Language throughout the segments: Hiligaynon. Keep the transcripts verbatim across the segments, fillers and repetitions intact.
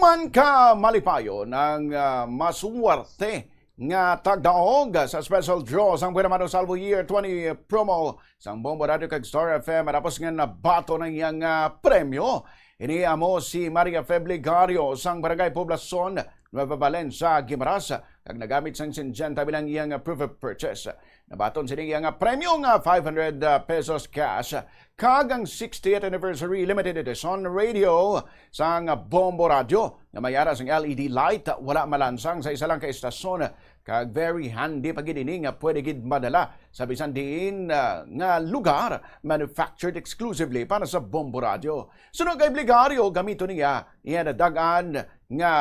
Pagkamalipayon ang, ah, masuwerte nga tagdaog sa special draw sang Buena Mano Salvo Year twenty promo sang Bombo Radio kag Star F M, matapos nga nabaton ang iyang, ah, premyo. Ini amo si Maria Feblegario sang Barangay Poblacion, Nueva Valencia, Guimaras, kag nagamit sang singkwenta bilang iyang proof of purchase. Nabaton sini iya nga premyo nga five hundred, ah, pesos cash, kag ang sixtieth anniversary limited edition radio sang Bombo Radio nga may ara sang L E D light, wala malansang sa isa lang ka estasyon, kag very handy pa gid ini nga pwede gid madala sa bisan diin, ah, nga lugar, manufactured exclusively para sa Bombo Radio. Suno kay Blegario, gamiton niya iya nadag-an nga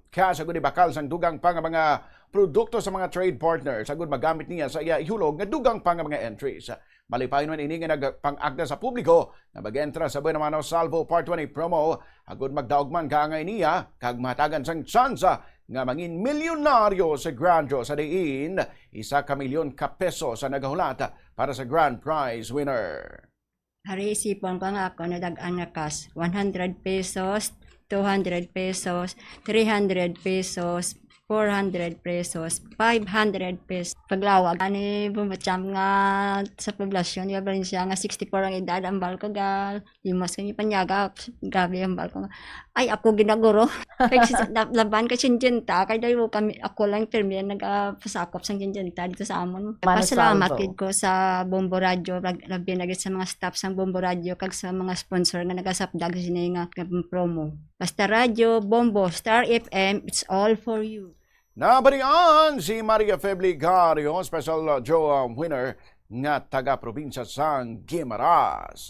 cash agud ibakal sang dugang pa nga mga produkto sa mga trade partners agud magamit niya sa iya ihulog nga dugang pa nga mga entries. Malipayon man ini nga nagpang-agda sa publiko nga mag-entra sa Buena Mano Salvo Part twenty promo agud magdaog man kaangay niya kag mahatagan sang tsansa nga mangin milyonaryo sa grand draw sa diin isa ka milyon ka pesos ang nagahulat para sa grand prize winner. Hari, isipon ko nga ako nadag-an nga cash, one hundred pesos, two hundred pesos, three hundred pesos, four hundred pesos, five hundred pesos. Paglawag ani bumutsyam nga sa poblasyon nga Valencia nga sixty-four ang edad, ang balko gal. Imas kami panyaga, grabe ang balko nga. Ay, ako ginaguro. Kay si- lab- laban kay sinjenta, kay dayo kami, ako lang pirmi ang nagapasakop sang sinjenta dito sa amon. Pasalamat gid ko sa Bombo Radio, rag- labi na gid sa mga staff sang Bombo Radio kag sa mga sponsor nga nagasapdag sini nga, nga promo. Basta Radio, Bombo, Star F M, it's all for you. Nabalian si Maria Feblegario, special, uh, draw, uh, winner nga taga-probinsya sang Guimaras.